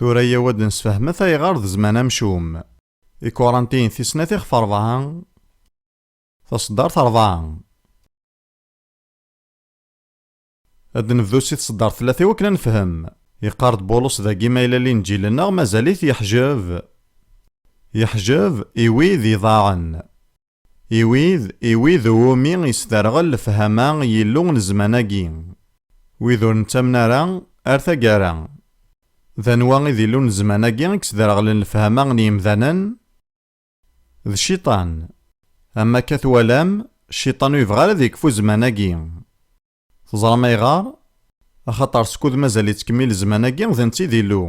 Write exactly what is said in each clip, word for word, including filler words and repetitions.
Tura yaw ad d-nesfehmet ayɣer d zzman amcum. I Kurantiyen tis snat ixef rebɛa, taṣeddart rebɛa. Ad d-nebdu si tṣeddart tlata i wakken ad nefhem. Yeqqar-d Bulus dagi ma yella Linǧil-nneɣ mazal-it yeḥjeb. Yeḥjeb i wid iḍaɛen. I wid, i wid umi isderɣel lefhama n Yillu n zzman-agi. Wid ur nettamen ara, ar taggara. D anwa i d Illu n zzman-agi i yesderɣlen lefhama n yemdanen? D Cciṭan. Am akka twalam, Cciṭan ur yebɣi ara ad yekfu zzman-agi. Teẓram ayɣer? Axaṭer skud mazal yettkemmil zzman-agi, d netta i d Illu.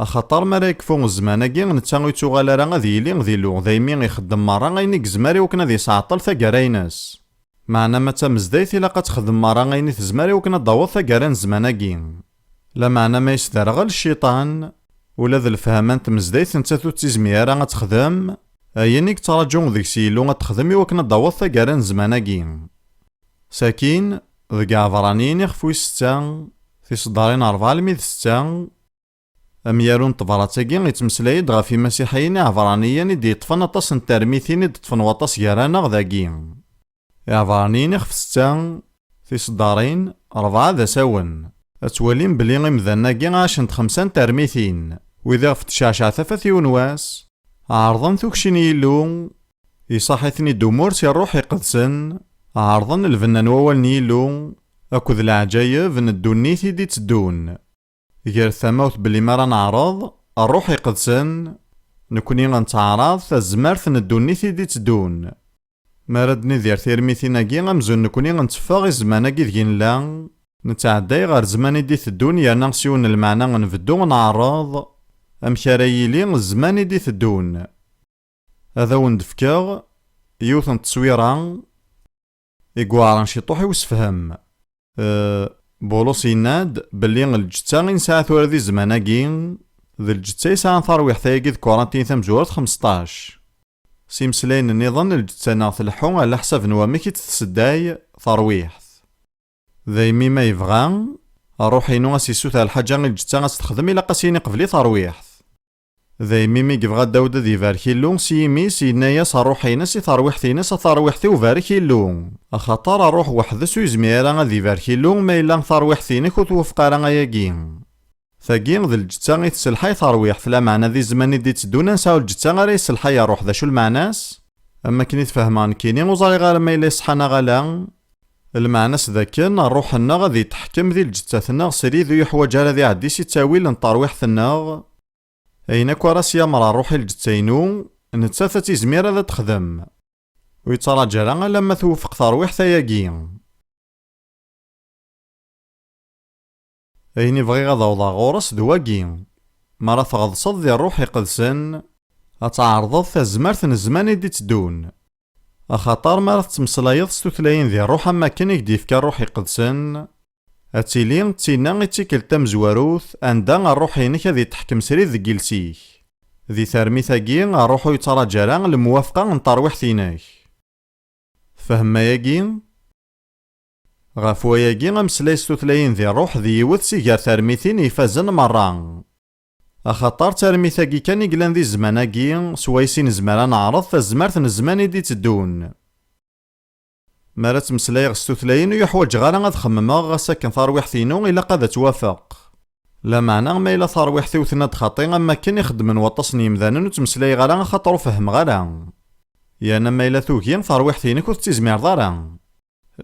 Axaṭer mi ara yekfu zzman-agi, netta ur yettuɣal ara ad yili d Illu, daymi ixeddem merra ayen i yezmer i wakken ad yesɛeṭṭel taggara-ines. Meɛna ma d tamezdayt, ilaq ad texdem merra ayen i tezmer i wakken ad d-taweḍ taggara n zzman-agi. Lameɛna ma yesderɣel Cciṭan, ula d lefhama n tmezdayt nettat ur tt-izmir ara ad texdem, ayen i yettraǧu deg-s Yillu ad texdem i wakken ad d-taweḍ taggara n zzman-agi. Sakin, deg Iɛebṛaniyen ixef wis setta, tiseddarin rebɛa almi d setta, amyaru n tebṛat-agi yettmeslay-d ɣef imasiḥiyen iɛebṛaniyen i d-yeṭṭfen aṭas n termitin i d-ṭṭfen waṭas gar-aneɣ dagi. Iɛebṛaniyen ixef setta, tiseddarin rebɛa d asawen. Ad twalim belli imdanen-agi ɛacen-d xemsa n termitin, wid iɣef tecceɛceɛ tafat yiwen wass, ɛerḍen tukci n Yillu, iṣaḥ-iten-id umur si Ṛṛuḥ Iqedsen, ɛerḍen lbenna n wawal n Yillu, akked leɛǧayeb n ddunit i d-itteddun. Gret tamawt belli mi ara neɛreḍ Ṛṛuḥ Iqedsen, nekni nettɛaraḍ tazmert n ddunit i d-itteddun. Mi ara d-nidir tirmitin-agi, amzun nekni netteffeɣ i zzman-agi deg nella, nettɛedday ɣer zzman i d-iteddun, yerna s yiwen n lmeɛna nbeddu neɛreḍ amek ara yili zzman i d-iteddun. Ad awen-d-fkeɣ yiwet n tteswira i iweɛren ciṭuḥ i usefhem. Eh, Bulus yenna-d belli lǧetta i nesɛa tura di zzman-agi, d lǧetta yesɛan tarwiḥt ayagi deg Kurantiyen tamezwarut xemseṭṭac. S imeslayen nniḍen, lǧetta-nneɣ tleḥḥu ɛla ḥsab n wamek i tt-tessedday terwiḥt. Daymi ma yebɣa Ṛṛuḥ-inu ad s-yessuter lḥaǧa i lǧetta ad tt-texdem, ilaq ad s-yini qbel i terwiḥt. Daymi mi yebɣa Dawed ad ibarek Illu s yimi-s, yenna-yas Ṛṛuḥ-ines i terwiḥt-ines: "A tarwiḥt-iw, barek Illu, axaṭer Ṛṛuḥ weḥd-s ur yezmir ara ad ibarek Illu ma yella tarwiḥt-inek ur twufeq ara ayagi." Tagi d lǧetta i tesselḥay terwiḥt, lameɛna di zzman i d-itteddun ad nesɛu lǧetta ara yesselḥay ṛṛuḥ. D acu lmeɛna-s? Am wakken i t-fehmeɣ nekkini, ur ẓriɣ ara ma yella iṣeḥḥa neɣ ala. Lmeɛna-s d akken ṛṛuḥ-nneɣ ad yetḥekkem di lǧettat-nneɣ srid, ur yeḥwaǧ ara ad iɛeddi si ttawil n terwiḥt-nneɣ. Ayen akk ara s-yamer ṛṛuḥ i lǧetta-inu, nettat ad tt-izmir ad t-texdem. Ur yettṛaǧu ara alamma twufeq terwiḥt ayagi. Ayen i bɣiɣ ad awḍeɣ ɣur-s d wagi: mi ara tɣeḍseḍ di Ṛṛuḥ Iqedsen, ad tɛerḍeḍ tazmert n zzman i d-itteddun. Axaṭer mi ara tettmeslayeḍ s tutlayin di ṛṛuḥ am wakken i k-d-yefka Ṛṛuḥ Iqedsen, ad tili d tinna i d tikkelt tamezwarut anda ṛṛuḥ-inek ad yetḥekkem srid deg iles-ik. Di termit-agi, ṛṛuḥ ur yettṛaǧu ara lemwafqa n terwiḥt-inek. Tfehmem ayagi? Ɣef wayagi, ameslay s tutlayin di ṛṛuḥ d yiwet si gar termitin ifazen merra. Axaṭer d tarmit-agi kan i yellan di zzman-agi, swayes i nezmer ad neɛreḍ tazmert n zzman i d-itteddun. Mi ara ttmeslayeɣ s tutlayin, ur yeḥwaǧeɣ ara ad xemmemeɣ, ɣas akken tarwiḥt-inu ilaq ad tt-wafeq. Lameɛna ma yella tarwiḥt-iw tenna-d xaṭi am wakken i xeddmen waṭas n yemdanen, ur ttmeslayeɣ ara axaṭer ur fehmeɣ ara. Yerna ma yella tugi, tarwiḥt-inek ur tettizmireḍ ara.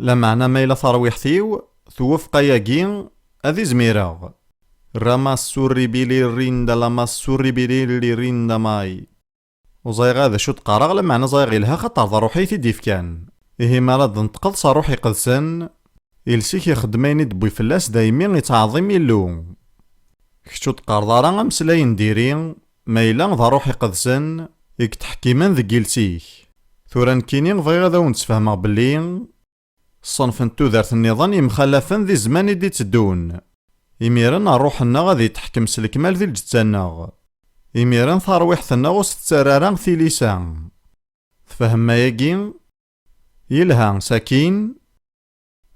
Lameɛna ma yella tarwiḥt-iw twufeq ayagi, ad izmireɣ. Rama surribili rinda lama surribili rinda may. Ur ẓriɣ ara d acu d-qqareɣ, lameɛna ẓriɣ yelha, xaṭer d ṛṛuḥ i t-id-ifkan. Ihi mi ara d-tenṭqeḍ s ṛṛuḥ iqedsen, iles-ik ixeddem ayen i d-tewwi fell-as, daymi ittɛaḍim Illu. Kečč ur d-qqareḍ ara ameslay n diri, ma yella d ṛṛuḥ iqedsen i yetḥekkimen deg iles-ik. Tura nekkini bɣiɣ ad awen-d-sfehmeɣ belli ṣṣenf n tudert nniḍen yemxalafen di zzman i d-itteddun. Imiren ṛṛuḥ-nneɣ ad yetḥekkem s lekmal di lǧetta-nneɣ. Imiren tarwiḥt-nneɣ ur s-tettarra ara tilisa. Tfehmem ayagi? Yelha, sakin,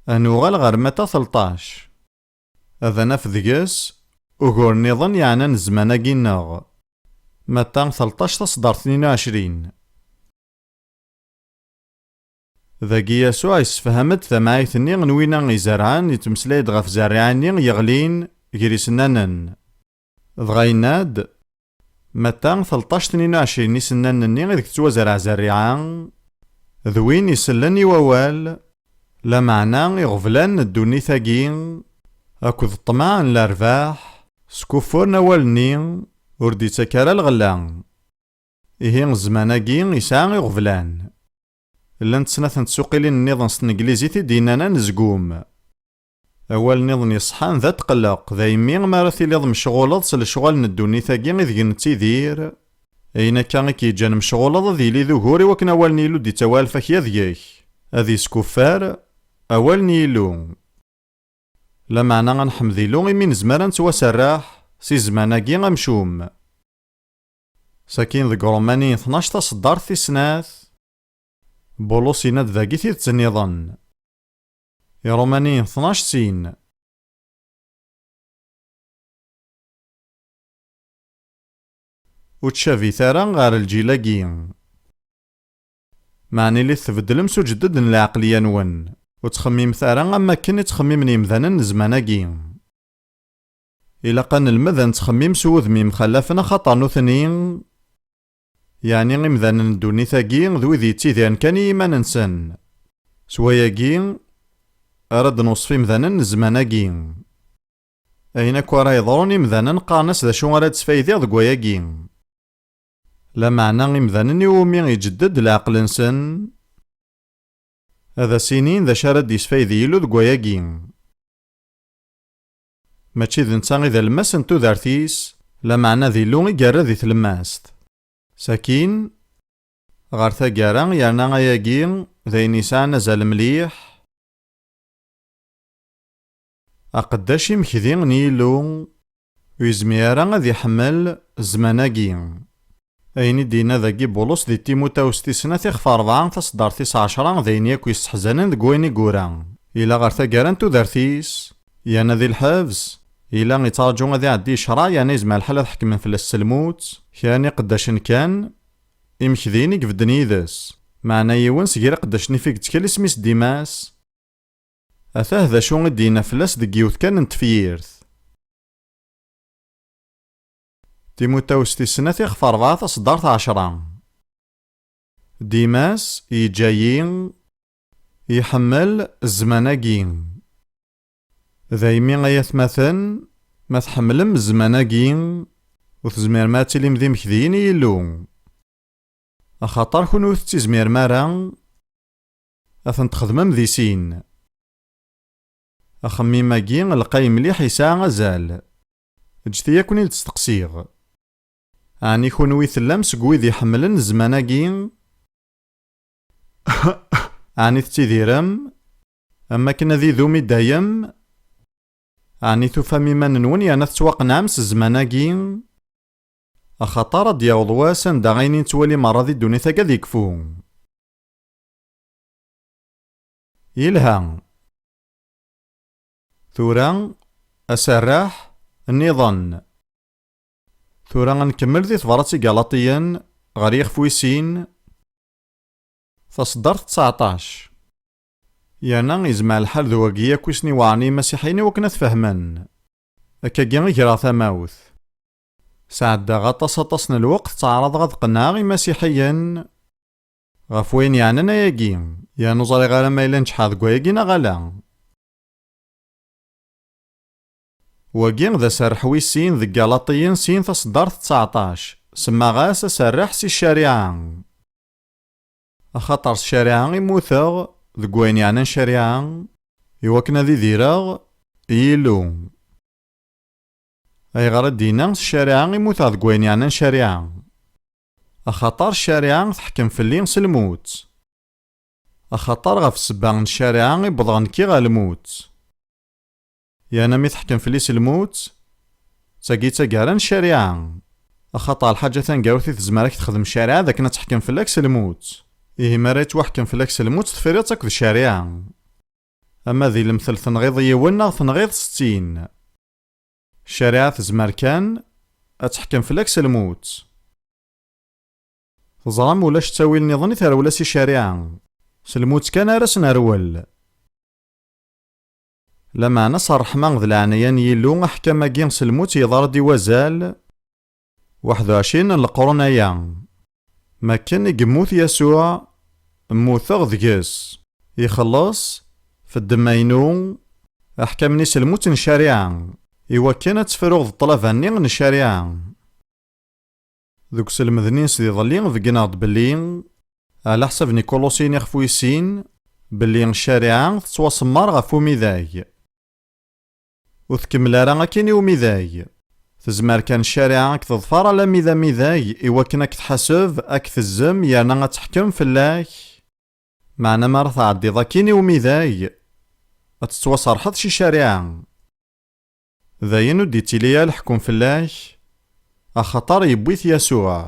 ad nuɣal ɣer Mata telṭac. Ad naf deg-s Ugur nniḍen yeɛnan zzman-agi-nneɣ. Matta tleṭṭac taṣeddart tnin u ɛecrin. Dagi Yasuɛ issefham-d tamɛayt-nni n wina izerɛen, yettmeslay-d ɣef zerriɛa-nni yeɣlin gar isennanen. Dɣa yenna-d, Matta tleṭṭac tnin u ɛecrin, isennanen-nni ideg tettwazerɛ zerriɛa, d win isellen i wawal, lameɛna iɣeblan n ddunit-agi akked ṭṭmeɛ n lerbaḥ skuffuren awal-nni, ur d-ittak ara lɣella. Ihi zzman-agi yesɛa iɣeblan. Llant snat n tsuqilin nniḍen s tneglizit i d-yennan anezgum. Awal nniḍen yeṣḥan d atqelleq, daymi mi ara tiliḍ mecɣuleḍ s lecɣal n ddunit-agi ideg nettidir, ayen akka i k-yeǧǧan mecɣuleḍ ad yili d ugur i wakken awal n Yillu d-ittawi alfakya deg-k, ad yeskuffar awal n Yillu. Lameɛna ad nḥemd Illu imi nezmer ad nettwaserreḥ si zzman-agi amcum. Sakin deg Ṛumaniyen tnac taṣeddart tis snat, Bulus yenna-d dagi tidet nniḍen. Iṛumaniyen tnac sin. Ur ttcabit ara ɣer lǧil-agi. Meɛna ilit tbeddlem s uǧedded n lɛeqliya-nwen. Ur ttxemmimet ara am wakken i ttxemmimen yemdanen n zzman-agi. Ilaq ad nelmed ad nettxemmim s wudem yemxallafen axaṭer nutni, yeɛni imdanen n ddunit-agi d wid yettidiren kan i yiman-nsen. S wayagi ara d-newṣef imdanen n zzman-agi. Ayen akk ara yeḍrun imdanen qqaren-as d acu ara d-sfaydiɣ deg wayagi. Lameɛna imdanen iwumi iǧedded leɛqel-nsen, ad as-inin d acu ara d-yesfaydi Yillu deg wayagi. Mačči d netta i d alemmas n tudert-is, lameɛna d Illu i yerra di tlemmast. Sakin, ɣer taggara, yerna ayagi d ayen yesɛan azal mliḥ, aqeddac imekdi n Yillu ur yezmir ara ad iḥemmel zzman-agi. Ayen i d-yenna dagi Bulus di Timutawes tis snat ixef rebɛa taṣeddart tis ɛecra d ayen yakk yesseḥzanen deg wayen i yura. Yella ɣer taggara n tudert-is, yerna di lḥebs, yella yettraǧu ad iɛeddi ccṛeɛ, yerna yezmer lḥal ad ḥekmen fell-as s lmut, kra n iqeddacen kan, imekdiyen i ibedden yid-s. Meɛna yiwen seg yir iqeddacen ifi yettkel isem-is Dimas, atah d acu i d-yenna fell-as deg yiwet kan n tefyirt. Timutawes tis snat ixef rebɛa taṣeddart ɛecra. Dimas yeǧǧa-yi iḥemmel zzman-agi. Daymi ay atmaten, ma tḥemmlem zzman-agi, ur tezmirem ad tilim d imekdiyen i Yillu. Axaṭer kunwi ur tettizmirem ara ad ten-txedmem di sin. Axemmim-agi lqay mliḥ, yesɛa azal. Ǧǧet-iyi ad ken-id-steqsiɣ. Ɛni kunwi tellam seg wid iḥemmlen zzman-agi? Ɛni tettidirem am wakken ad idum i dayem? Ɛni tufam iman-nwen yerna tettwaqenɛem s zzman-agi? Axaṭer ad d-yaweḍ wass anda ayen i nettwali merra di ddunit-agi ad yekfu. Yelha. Tura, aserreḥ nniḍen. Tura ad nkemmel di tebrat i Galaṭiyen ɣer yixef wis sin, taṣeddart tseɛṭac. Yerna yezmer lḥal d wagi akk i sen-iweɛren i yimasiḥiyen i wakken ad t-fehmen. Akkagi i greɣ tamawt. Sɛeddaɣ aṭas, aṭas n lweqt ttɛaraḍeɣ ad qennɛeɣ imasiḥiyen ɣef wayen yeɛnan ayagi, yerna ur ẓriɣ ara ma yella neǧḥeɣ deg wayagi neɣ ala. Wagi d aserreḥ wis sin deg Galaṭiyen sin taṣeddart tseɛṭac, semmaɣ-as aserreḥ si ccariɛa. Axaṭer s ccariɛa i mmuteɣ, deg wayen yeɛnan ccariɛa, iwakken ad idireɣ i Yillu. Ayɣer i d-yenna s ccariɛa i mmuteɣ deg wayen yeɛnan ccariɛa? Axaṭer ccariɛa teḥkem fell-i s lmut. Axaṭer ɣef ssebba n ccariɛa i wwḍeɣ nekki ɣer lmut. Yerna mi teḥkem fell-i s lmut, d tagi i d taggara n ccariɛa. Axaṭer lḥaǧa taneggarut i tezmer ad k-texdem ccariɛa d akken ad teḥkem fell-ak s lmut. Ihi mi ara yettwaḥkem fell-ak s lmut, tefriḍ-tt akked ccariɛa. Ama di lemtel tenɣiḍ yiwen neɣ tenɣiḍ settin. Ccariɛa tezmer kan ad teḥkem fell-ak s lmut. Teẓram ulac ttawil nniḍen i terwel-as i ccariɛa. S lmut kan ara s-nerwel. Lameɛna s ṛṛeḥma d leɛnaya n Yillu, aḥkam-agi s lmut yeḍra-d i wazal waḥed u ɛecrin n leqrun aya. Makken i yemmut Yasuɛ, mmuteɣ deg-s. Ixelleṣ, f ddemma-inu, aḥkam-nni s lmut n ccariɛa, iwakken ad tefruɣ d ṭṭlaba-nni n ccariɛa. Deg uselmed-nni-ines d iḍelli, beggneɣ-d belli, ɛla ḥsab n Ikulusiyen ixef wis sin, belli ccariɛa tettwasemmer ɣef umidag. Ur tkemmel ara akkin i umidag. Tezmer kan ccariɛa ad k-teḍfer alammi d amidag, iwakken ad k-tḥaseb, ad k-tezzem, yerna ad teḥkem fell-ak. Meɛna mi ara tɛeddiḍ akkin i umidag, ad tettwaserḥeḍ si ccariɛa. Dayen ur d-ittili ara leḥkem fell-ak, axaṭer yewwi-t Yasuɛ.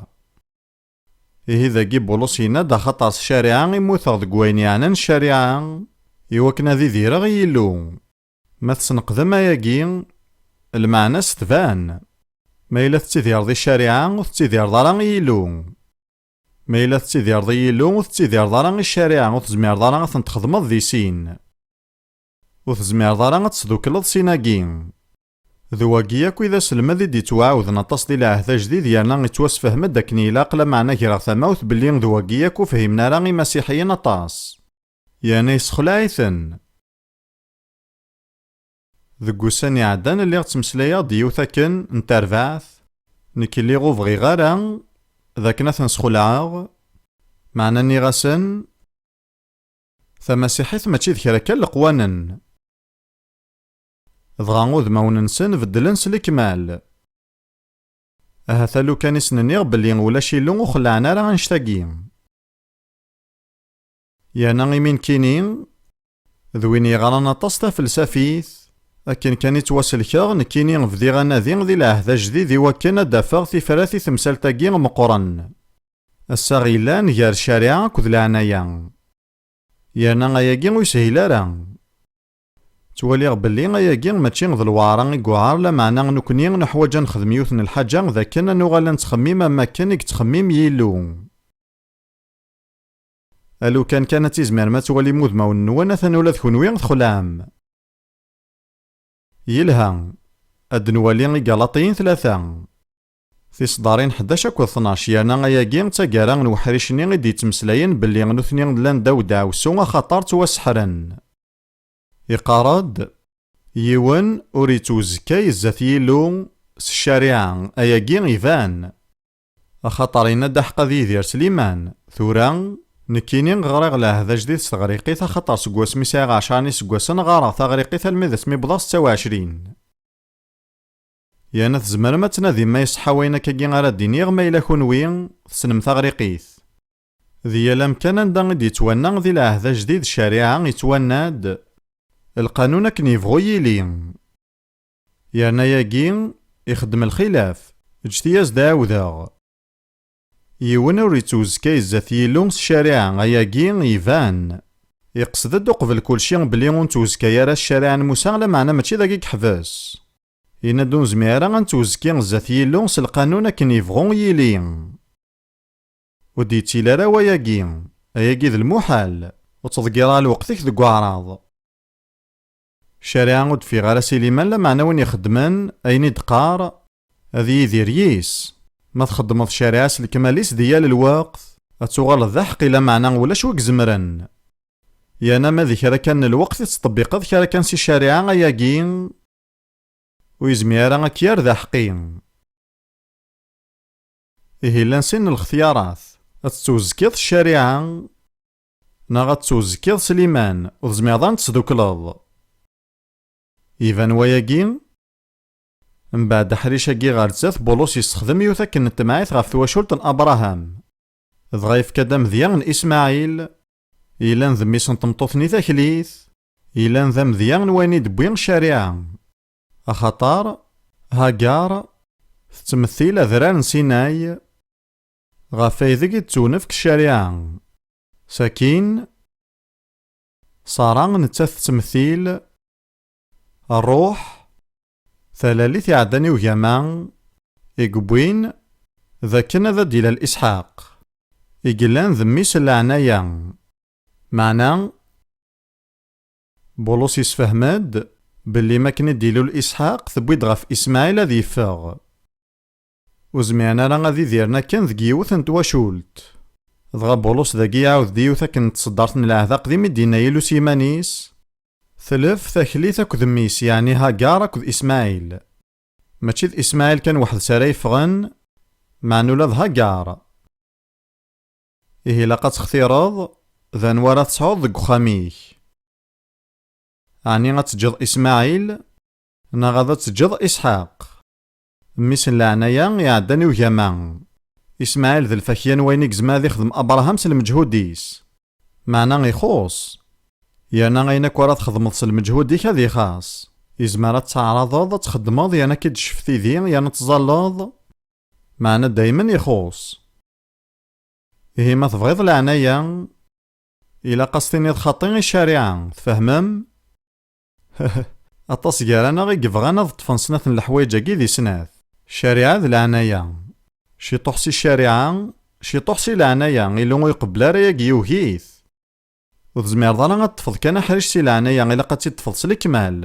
Ihi dagi Bulus yenna-d, axaṭer s ccariɛa i mmuteɣ deg wayen yeɛnan ccariɛa, iwakken ad idireɣ i Yillu. Ma tesneqdem ayagi, lmeɛna-s tban. Ma yella tettidireḍ i ccariɛa, ur tettidireḍ ara i Yillu. Ma yella tettidireḍ i Yillu, ur tettidireḍ ara i ccariɛa, ur tezmireḍ ara ad ten-txedmeḍ di sin. Ur tezmireḍ ara ad tesdukleḍ sin-agi. D wagi akk i d aselmed i d-ittwaɛawden aṭas di Lɛehd Ajdid, yerna ittwasfehm-d akken ilaq, lameɛna greɣ tamawt belli d wagi akk ur fhimen ara imasiḥiyen aṭas. Yerna yessexlaɛ-iten. Deg wussan iɛeddan, lliɣ ttmeslayeɣ-d yiwet akken n terbaɛt, nekk lliɣ ur bɣiɣ ara d akken ad ten-sxelɛeɣ, meɛna nniɣ-asen, tamasiḥit mačči d kra kan leqwanen. Dɣa udmawen-nsen beddlen s lekmal. Ahat a lukan i sen-nniɣ belli ulac Illu ur xellɛen ara annect-agi. Yerna imi nekkini, d win yeɣran aṭas tafelsafit, akken kan i ttwaselkeɣ, nekkini bdiɣ anadi di Lɛehd Ajdid i wakken ad d-afeɣ tifrat i temsalt-agi meqqren. Assaɣ yellan gar ccariɛa akked leɛnaya. Yerna ayagi ur yeshil ara. Ttwaliɣ belli ayagi mačči d lweɛra i yuɛer, lameɛna nekkni neḥwaǧ ad nexdem yiwet n lḥaǧa d akken ad nuɣal ad nettxemmim am wakken i yettxemmim Yillu. A lukan kan ad tizmirem ad twalim udmawen-nwen, atan ula d kunwi txelɛem. Yelha. Ad nwali Igalaṭiyen tlata. Tiseddarin ḥdac akked tnac, yerna ayagi d taggara n weḥric-nni i d-yettmeslayen belli nutni llan ddaw ddeɛwessu axaṭer ttwaseḥren. Iqqar-d, yiwen ur yettwezkay zdat Yillu s ccariɛa, ayagi iban. Axaṭer yenna-d aḥeqq ad yidir s liman. Tura, nekkini ɣriɣ Lɛehd Ajdid s teɣriqit, axaṭer seg wasmi sɛiɣ ɛecra n yiseggasen ɣareɣ taɣriqit almi d asmi wwḍeɣ setta u ɛecrin. Yerna tzemrem ad tnadim ma iṣeḥḥa wayen akkagi ara d-iniɣ, ma yella kunwi tessnem taɣriqit. Di yal amkan anda i d-yettwanna di Lɛehd Ajdid ccariɛa, yettwanna-d lqanun akken yebɣu yili. Yerna ayagi ixeddem lxilaf. Ǧǧet-iyi ad s-d-ɛawdeɣ. Yiwen ur yettwezkay zdat Yillu s ccariɛa, ayagi iban. Iqsed-d uqbel kulci belli ur nettwezkay ara s ccariɛa n Musa, lameɛna mačči dagi i yeḥbes. Yenna-d ur nezmir ara ad nettwezki zdat Yillu s lqanun akken yebɣu yili. Ur d-yettili ara wayagi. Ayagi d lmuḥal. Ur ttḍeggir ara lweqt-ik deg uɛraḍ. Ccariɛa ur d-teffiɣ ara si liman, lameɛna win ixeddmen ayen i d-teqqar, ad yidir yis. Ma txeddmeḍ ccariɛa s lekmal-is di yal lweqt, ad tuɣaleḍ d aḥeqqi, lameɛna ulac wi izemren. Yerna ma di kra kan n lweqt i tettṭebbiqeḍ kra kan si ccariɛa, ayagi ur yezmir ara ad k-yerr d aḥeqqi. Ihi llan sin n lextiyarat, ad tettwezkiḍ s ccariɛa, neɣ ad tettwezkiḍ s liman, ur tezmireḍ ara ad tesdukleḍ. Iban wayagi? Mbeɛd aḥric-agi ɣer zdat, Bulus yessexdem yiwet akken n temɛayt ɣef twacult n Abṛaham. Dɣa yefka-d amedya n Ismaɛil, yellan d mmi-s n tmeṭṭut-nni taklit, yellan d amedya n wayen i d-tewwi ccariɛa. Axaṭer, Hagar, tettmettil adrar n Sinay, ɣef aydeg i d-tewnefk ccariɛa. Sakin, Ṣara nettat tettmettil, ṛṛuḥ, Talalit iɛeddan i ugama, i yewwin d akken ad d-ilal Isḥaq, i yellan d mmi-s n leɛnaya. Meɛna, Bulus yessefhem-d belli mi akken i d-ilul Isḥaq, tewwi-d ɣef Ismaɛil ad yeffeɣ. Ur zmiren ara ad idiren akken deg yiwet n twacult. Dɣa Bulus dagi iɛawed-d yiwet akken n tseddart n Lɛehd Aqdim i d-yenna Yillu s yiman-is, tlef taklit akked mmi-s, yeɛni Hagar akked Ismaɛil. Mačči d Ismaɛil kan weḥd-s ara yeffɣen, meɛna ula d Hagar. Ihi ilaq ad textireḍ d anwa ara tesɛuḍ deg uxxam-ik. Ɛni ad teǧǧeḍ Ismaɛil, neɣ ad teǧǧeḍ Isḥaq, mmi-s n leɛnaya iɛeddan i ugama? Ismaɛil d lfakya n wayen i yezmer ad ixdem Abṛaham s lmeǧhud-is. Meɛna ixuṣ. Yerna ayen akk ara txedmeḍ s lmeǧhud-ik ad ixaṣ. Izmer ad teɛraḍeḍ ad txeddmeḍ yerna ad k-id-tecf tidi yerna ad tẓalleḍ, meɛna daymen ixuṣ. Ihi ma tebɣiḍ leɛnaya, ilaq ad s-tiniḍ xaṭi i ccariɛa, tfehmem? Aṭas gar-aneɣ i yebɣan ad ṭṭfen snat n leḥwayeǧ-agi di snat. Ccariɛa d leɛnaya. Ciṭuḥ si ccariɛa, ciṭuḥ si leɛnaya, Illu ur iqebbel ara ayagi, yugi-t. Ur tezmireḍ ara ad teṭṭfeḍ kan aḥric si leɛnaya, ilaq ad tt-id-teṭṭfeḍ s lekmal.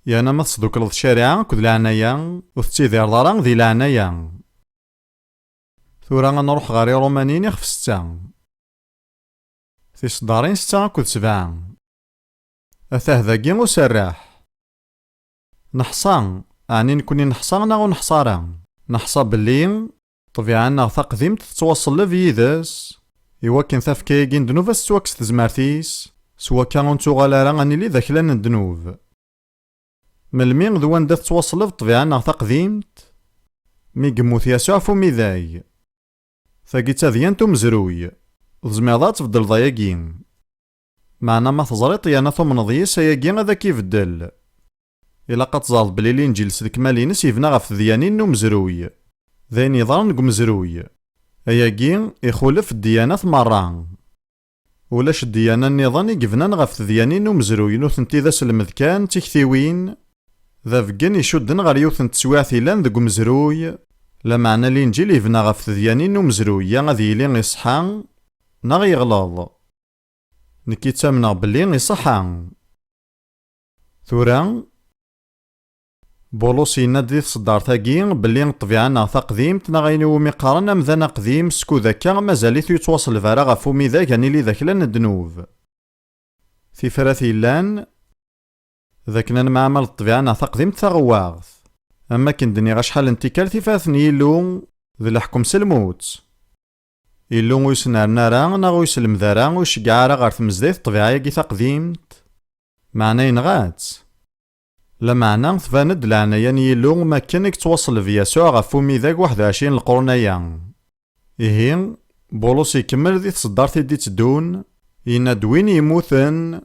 Yerna ma tesdukleḍ ccariɛa akked leɛnaya, ur tettidireḍ ara di leɛnaya. Tura ad nruḥ ɣer Iṛumaniyen ixef setta. Tiseddarin setta akked sebɛa. Atah dagi userreḥ. Neḥṣa, ɛni nekni neḥṣa neɣ ur neḥṣa ara? Neḥṣa belli ṭṭbiɛa-nneɣ taqdimt tettwaṣelleb yid-s, iwakken tafekka-agi n ddnub ad tettwakkes tezmert-is, s wakka ur nettuɣal ara ad nili d aklan n ddnub. Melmi d wanda tettwaṣelleb ṭṭbiɛa-nneɣ taqdimt? Mi yemmut Yasuɛ ɣef umidag. Tagi d tadyant umezruy. Ur tezmireḍ ad tbeddleḍ ayagi. Meɛna ma teẓriḍ yerna tumneḍ yis, ayagi ad ak-ibeddel. Ilaq ad teẓreḍ belli Linǧil s lekmal-ines yebna ɣef tedyanin n umezruy. D ayen yeḍran deg umezruy. Ayagi ixulef ddyanat merra. Ulac ddiyana nniḍen i yebnan ɣef tedyanin n umezruy, nutenti d aselmed kan, d tiktiwin, d abeggen icudden ɣer yiwet n teswiɛt yellan deg umezruy, lameɛna Linǧil yebna ɣef tedyanin n umezruy, ya ad yili iṣeḥḥa neɣ yeɣleḍ. Nekki ttamneɣ belli iṣeḥḥa. Tura, Bulus yenna-d di tseddart-agi belli ṭṭbiɛa-nneɣ taqdimt, neɣ ayen iwumi qqaren amdan aqdim, skud akka mazal-it ur yettwaṣelleb ara ɣef umidag ad nili d aklan n ddnub. Tifrat yellan d akken ad nemɛamal d ṭṭbiɛa-nneɣ taqdimt taɣewwaɣt. Am wakken d-nniɣ acḥal n tikkal, tifrat n Yillu d leḥkem s lmut. Illu ur yesnerna ara, neɣ ur yeslemd ara, ur iceggeɛ ara ɣer tmezdayt ṭṭbiɛa-agi taqdimt, meɛna yenɣa-tt. Lameɛna tban-d leɛnaya n Yillu mi akken i yettwaṣelleb Yasuɛ ɣef umidag waḥed u ɛecrin n leqrun-aya. Ihi, Bulus ikemmel di tseddart i d-iteddun, yenna-d win yemmuten,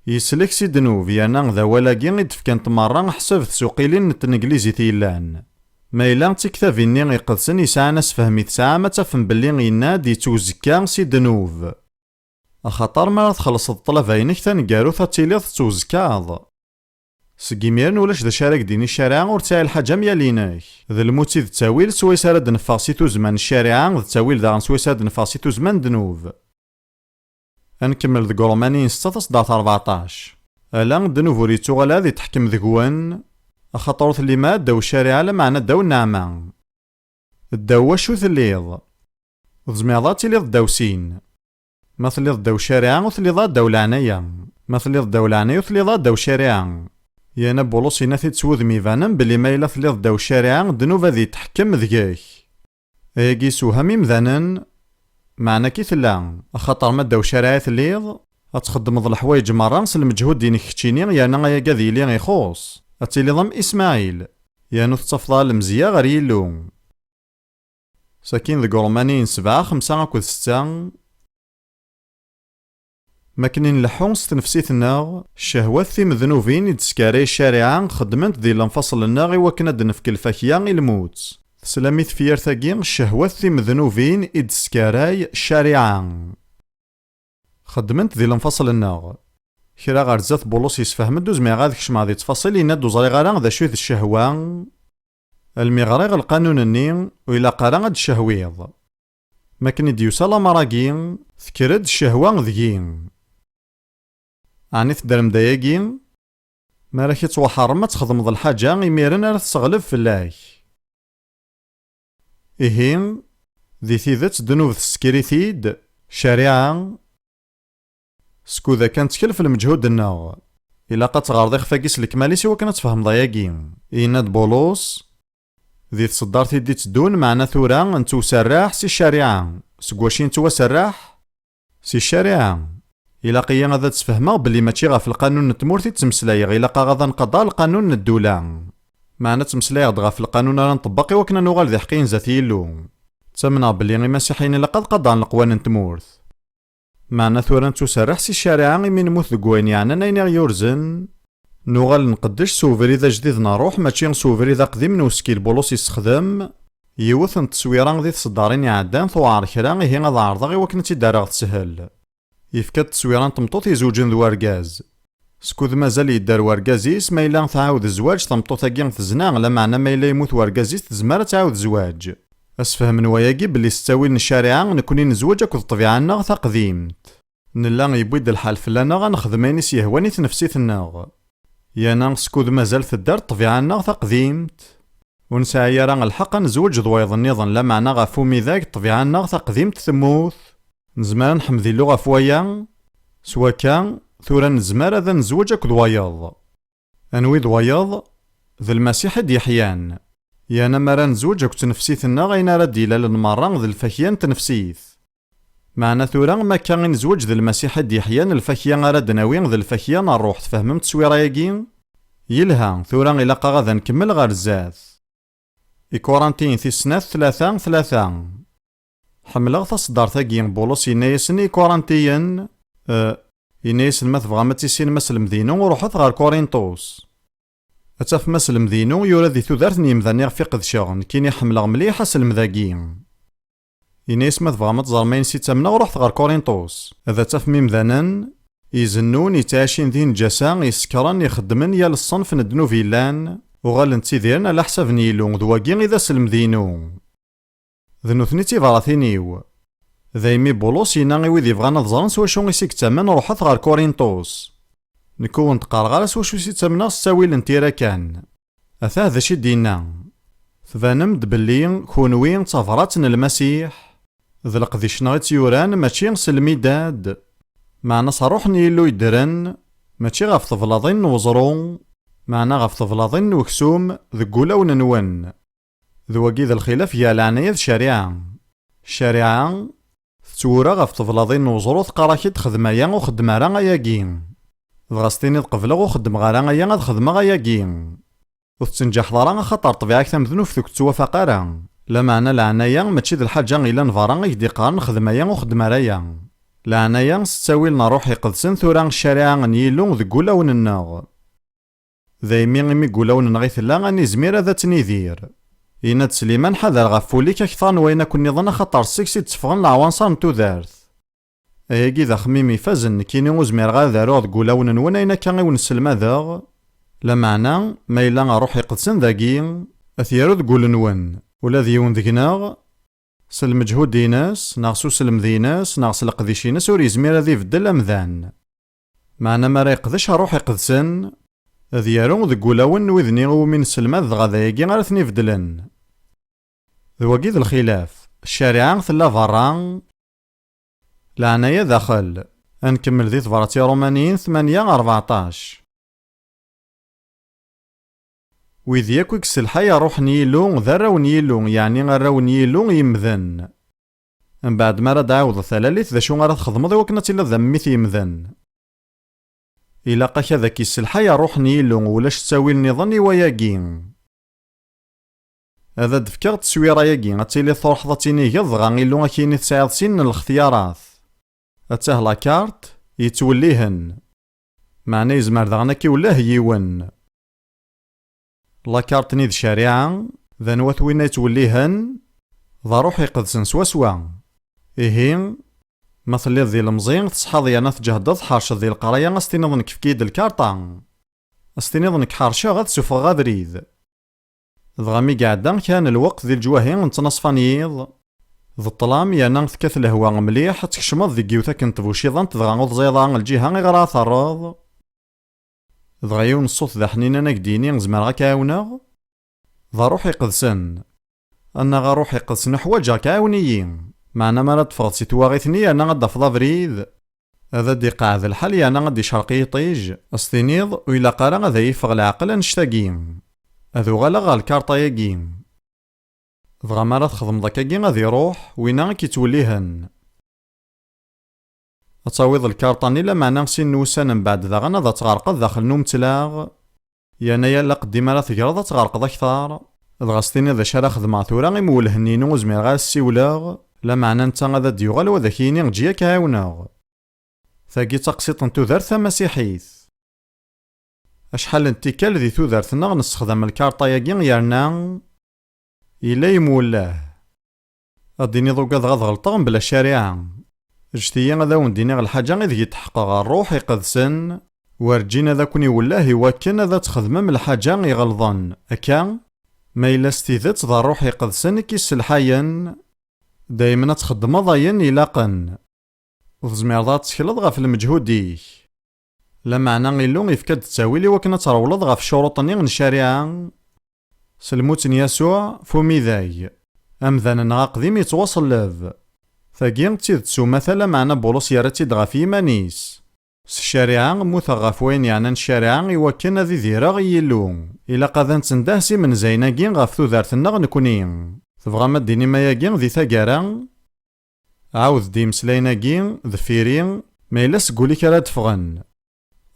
yeslek si ddnub, yerna d awal-agi i d-fkant merra ḥseb tsuqilin n tneglizit yellan. Ma yella d tiktabin-nni iqedsen yesɛan asefhem i tesɛam, ad tafem belli yenna-d yettwzekka si ddnub. Axaṭer mi ara txellṣeḍ ṭṭlaba-inek taneggarut ad tiliḍ tettwzekkaḍ. Seg imiren ulac d acu ara k-d-tini ccariɛa, ur tesɛi lḥaǧa am yal-inek. D lmut i d ttawil swayes ara d-neffeɣ si tuzzma n ccariɛa, d ttawil daɣen swayes ara d-neffeɣ si tuzzma n ddnub. Ad nkemmel deg Ṛumaniyen setta taṣeddart rbeɛṭac. Ala, ddnub ur yettuɣal ad ittḥekkem deg-wen, axaṭer ur tellim ara ddaw ccariɛa, lameɛna ddaw nneɛma. Ddaw wacu telliḍ? Ur tezmireḍ ad tiliḍ ddaw sin. Ma telliḍ ddaw ccariɛa, ur telliḍ ara ddaw leɛnaya. Ma telliḍ ddaw leɛnaya, ur telliḍ ara ddaw ccariɛa. Yerna Bulus yenna-t-id s wudem ibanen belli ma yella telliḍ ddaw ccariɛa, ddnub ad ittḥekkem deg-k. Ayagi yessewham imdanen, meɛna akka i tella, axaṭer ma ddaw ccariɛa i telliḍ, ad txeddmeḍ leḥwayeǧ merra s lmeǧhud-inek keččini, yerna ayagi ad yili ixuṣ. Ad tiliḍ am Ismaɛil, yerna ur tettafeḍ ara lemzeyya ɣer Yillu. Sakin deg Ṛumaniyen sebɛa, xemsa akked setta. Mi akken i nleḥḥu s tnefsit-nneɣ, ccehwat timednubin i d-teskaray ccariɛa xeddment di lenfaṣel-nneɣ i wakken ad d-nefk lfakya i lmut. Teslam i tefyirt-agi, ccehwat timednubin i d-teskaray ccariɛa. Xeddment di lenfaṣel-nneɣ. Kra ɣer zdat Bulus yessefhem-d, ur zmireɣ ad kecmeɣ di ttfaṣil, yenna-d ur ẓriɣ ara d acu i d ccehwa, almi ɣriɣ lqanun-nni, ur ilaq ara ad d-ccehwiḍ. Mi akken i d-yusa lamer-agi, tekker-d ccehwa deg-i. Ɛni teddrem-d ayagi? Mi ara k-ittwaḥeṛṛem ad txedmeḍ lḥaǧa, imiren ara tesseɣleb fell-ak. Ihi, di tidet, ddnub tessker-it-id ccariɛa. Skud akka nettkel f lmeǧhud-nneɣ, ilaq ad teɣreḍ ixef-agi s lekmal-is i wakken ad tfehmeḍ ayagi. Yenna-d Bulus, di tseddart i d-itteddun, meɛna tura nettewserreḥ si ccariɛa. Seg wacu i nettwaserreḥ? Si ccariɛa. Ilaq-iyi ad d-sfehmeɣ belli mačči ɣef lqanun n tmurt i ttmeslayeɣ, ilaq-aɣ ad nqader lqanun n ddula. Meɛna ttmeslayeɣ-d ɣef lqanun ara nṭebbeq i wakken ad nuɣal d iḥeqqiyen zdat Yillu. Ttamneɣ belli imasiḥiyen ilaq ad qadren leqwanen n tmurt. Meɛna tura nettuserreḥ si ccariɛa imi nemmut deg wayen yeɛnan ayen i ɣ-yurzen, nuɣal nqeddec s ubrid ajdid n ṛṛuḥ, mačči s ubrid aqdim n usekkil. Bulus yessexdem yiwet n tteswira di tseddarin iɛeddan, tewɛer kra, ihi ad ɛerḍeɣ i wakken ad tt-id-rreɣ teshel. Yefka-d tteswira n tmeṭṭut izewǧen d wergaz. Skud mazal yedder wergaz-is, ma yella tɛawed zzwaǧ, tameṭṭut-agi tezna, lameɛna ma yella yemmut wergaz-is, tezmer ad tɛawed zzwaǧ. Asefhem n wayagi belli s ttawil n ccariɛa, nekni nezweǧ akked ṭṭbiɛa-nneɣ taqdimt. Nella yewwi-d lḥal fell-aneɣ ad nexdem ayen i s-yehwan i tnefsit-nneɣ. Yerna skud mazal tedder ṭṭbiɛa-nneɣ taqdimt, ur nesɛi ara lḥeqq ad nezweǧ d wayeḍ nniḍen, lameɛna ɣef umidag ṭṭbiɛa-nneɣ taqdimt temmut. Nezmer ad neḥmed Illu ɣef waya? S wakka, tura nezmer ad nezweǧ akked wayeḍ. Anwi d wayeḍ? D Lmasiḥ i d-yeḥyan. Yerna mi ara nezweǧ akked tnefsit-nneɣ, ayen ara d-ilalen merra d lfakya n tnefsit. Meɛna tura, ma akka i nezweǧ d Lmasiḥ i d-yeḥyan, lfakya ara d-nawi d lfakya n ṛṛuḥ. Tfehmem tteswira-agi? Yelha, tura ilaq-aɣ ad nkemmel ɣer zdat. Ikurantiyen tis snat, tlata, tlata. Ḥemmleɣ taṣeddart-agi. Bulus yenna-yasen i Ikurantiyen, eh, yenna-yasen, ma tebɣam ad tissinem aselmed-inu, ruḥet ɣer Kurintus. Ad tafem aselmed-inu yura di tudert n yemdanen iɣef i qedceɣ, nekkini ḥemmleɣ mliḥ aselmed-agi. Ini-as, ma tebɣam ad teẓrem ayen s ittamneɣ, ruḥet ɣer Kurintus. Ad tafem imdanen izennun, yettɛicin di nnǧasa, isekren, ixeddmen yal ṣṣenf n ddnub yellan, uɣalen ttidiren ala ḥsab n Yillu, d wagi i d aselmed-inu. D nutni i d tibratin-iw. Daymi Bulus yenna i wid yebɣan ad ẓren s wacu i s-yettamen, ruḥet ɣer Kurintus. Nekk ur wen-d-qqareɣ ara s wacu i s-ttamneɣ s ttawil n tira kan. Atah d acu i d-yenna: Tbanem-d belli kunwi d tabrat n Lmasiḥ, d leqdic-nneɣ i tt-yuran, mačči s lmidad, meɛna s Ṛṛuḥ n Yillu yeddren, mačči ɣef teblaḍin n weẓru, meɛna ɣef teblaḍin n weksum deg wulawen-nwen. D wagi i d lxilaf gar leɛnaya d ccariɛa. Ccariɛa tettwura ɣef teblaḍin n weẓru, teqqar-ak-id: xdem aya, ur xeddem ara ayagi. Dɣa s tiniḍ: qebleɣ, ur xeddmeɣ ara aya, ad xedmeɣ ayagi. Ur tettenǧaḥeḍ ara, axaṭer ṭṭbiɛa-k tamednubt ur k-tettwafaq ara. Lameɛna leɛnaya mačči d lḥaǧa yellan berra i k-d-iqqaren: xdem aya, ur xeddem ara aya. Leɛnaya s ttawil n Ṛṛuḥ Iqedsen, tura ccariɛa n Yillu deg wulawen-nneɣ. Daymi imi deg wulawen-nneɣ i tella, ad nizmir ad tt-nidir. Yenna-d Sliman: ḥader ɣef wul-ik akteṛ n wayen akk nniḍen, axaṭer seg-s i d-tteffɣen leɛwanṣer n tudert. Ayagi d axemmim ifazen, nekkini ur zmireɣ ad aruɣ deg wulawen-nwen ayen akka i wen-sselmadeɣ. Lameɛna, ma yella Ṛṛuḥ Iqedsen dagi, ad t-yaru deg wul-nwen, ula d yiwen deg-neɣ, s lmeǧhud-ines, neɣ s uselmed-ines, neɣ s leqdic-ines, ur yezmir ad ibeddel amdan. Meɛna mi ara yeqdec Ṛṛuḥ Iqedsen, ad yaru deg wulawen n wid-nni iwumi nesselmad, dɣa d ayagi ara ten-ibeddlen. D wagi i d lxilaf. Ccariɛa tella berra, leɛnaya daxel. Ad nkemmel di tebrat i Ṛumaniyen tmanya ṛebɛṭac. Wid yakk i yesselḥay Ṛṛuḥ n Yillu d arraw n Yillu, yeɛni arraw n Yillu yemmden. Mbeɛd mi ara d-tɛawdeḍ talalit, d acu ara txedmeḍ i wakken ad tiliḍ d ammi-t yemmden? Ilaq-ak ad k-yesselḥay Ṛṛuḥ n Yillu, ulac ttawil nniḍen i wayagi. Ad d-fkeɣ tteswira-yagi, ad tiliḍ truḥeḍ ad tinigeḍ, dɣa Illu ad k-yini tesɛiḍ sin n lextyarat. Attah la carte yettwellihen. Meɛna yezmer daɣen ad k-iwelleh yiwen. La carte-nni d ccariɛa, d anwa-t winna yettwellihen? D Ṛṛuḥ Iqedsen swaswa. Ihi, Ma telliḍ d ilemẓi, tṣeḥḥaḍ yerna tǧehdeḍ, tḥerceḍ di leqraya, a s-tiniḍ nekk efk-iyi-d lkarṭa. A s-tiniḍ nekk ḥerceɣ, ad sufɣeɣ abrid. Dɣa mi iɛedda kan lweqt di leǧwahi n ttnaṣfa n yiḍ, d ṭṭlam yerna tekkat lehwa mliḥ, ad tkecmeḍ deg yiwet akken n tbuciḍant, dɣa ur teẓriḍ ara lǧiha iɣer ara terreḍ. Dɣa yiwen n ṣṣut d aḥninan a k-d-yini, zemreɣ ad k-ɛawneɣ? D Ṛṛuḥ Iqedsen. Annaɣ a Ṛṛuḥ Iqedsen, uḥwaǧeɣ-k, ɛawen-iyi. Meɛna mi ara d-teffɣeḍ si twaɣit-nni yerna ad d-tafeḍ abrid, ad d-iqeɛɛed lḥal yerna ad d-icerq yiṭij, a s-tiniḍ ur ilaq ara ad iyi-iffeɣ leɛqel annect-agi. Ad uɣaleɣ ɣer lkarṭa-agi. Dɣa mi ara txedmeḍ akkagi, ad iruḥ winna i k-ittwellihen. Ad tawiḍ lkarṭa-nni, lameɛna sin n wussan mbeɛd daɣen ad tɣerqeḍ daxel n umetlaɣ. Yerna yal aqeddim ara tegreḍ ad tɣerqeḍ akteṛ. Dɣa s-tiniḍ d acu ara xedmeɣ tura, imwellhen-inu ur zmireɣ ara ad s-ssiwleɣ, lameɛna netta ad d-yuɣal u ad ak-yini eǧǧ-iyi ad k-ɛiwneɣ. Tagi d taqsiṭ n tudert tamasiḥit. Acḥal n tikkal di tudert-nneɣ nessexdam lkarṭa-agi yerna yella yemwellah. Ad d-tiniḍ ugadeɣ ad ɣelṭeɣ mebla ccariɛa. Ǧǧet-iyi ad awen-d-iniɣ lḥaǧa ideg i tḥeqqeɣ, Ṛṛuḥ Iqedsen werǧin ad ken-iwelleh i wakken ad txedmem lḥaǧa iɣelḍen. Akka, ma yella s tidet d Ṛṛuḥ Iqedsen i k-isselḥayen, daymen ad txeddmeḍ ayen ilaqen. Ur tezmireḍ ad tettekleḍ ɣef lmeǧhud-ik. Lameɛna Illu ifka-d ttawil i wakken ad trewleḍ ɣef ccuruṭ-nni n ccariɛa. S lmut n Yasuɛ, f umidag, amdan-nneɣ aqdim yettwaṣelleb. Tagi d tidet s umata, lameɛna Bulus yerra-tt-id ɣef yiman-is. S ccariɛa, mmuteɣ ɣef wayen yeɛnan ccariɛa i wakken ad idireɣ i Yillu. Ilaq ad nettendeh s imenzayen-agi ɣef tudert-nneɣ nekni. Tebɣam ad d-tinim ayagi di taggara? Ɛawed-d imeslayen-agi deffir-i, ma yella seg wul-ik ara d-ffɣen.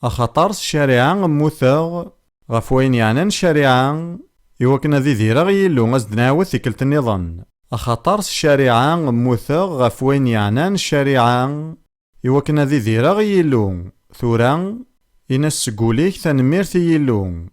Axaṭer s ccariɛa mmuteɣ, ɣef wayen yeɛnan ccariɛa, i wakken ad idireɣ i Yillu, ad s-d-nɛawed tikkelt nniḍen. Axaṭer s ccariɛa mmuteɣ, ɣef wayen yeɛnan ccariɛa, i wakken ad idireɣ i Yillu. Tura, in-as seg wul-ik tanemmirt i Yillu.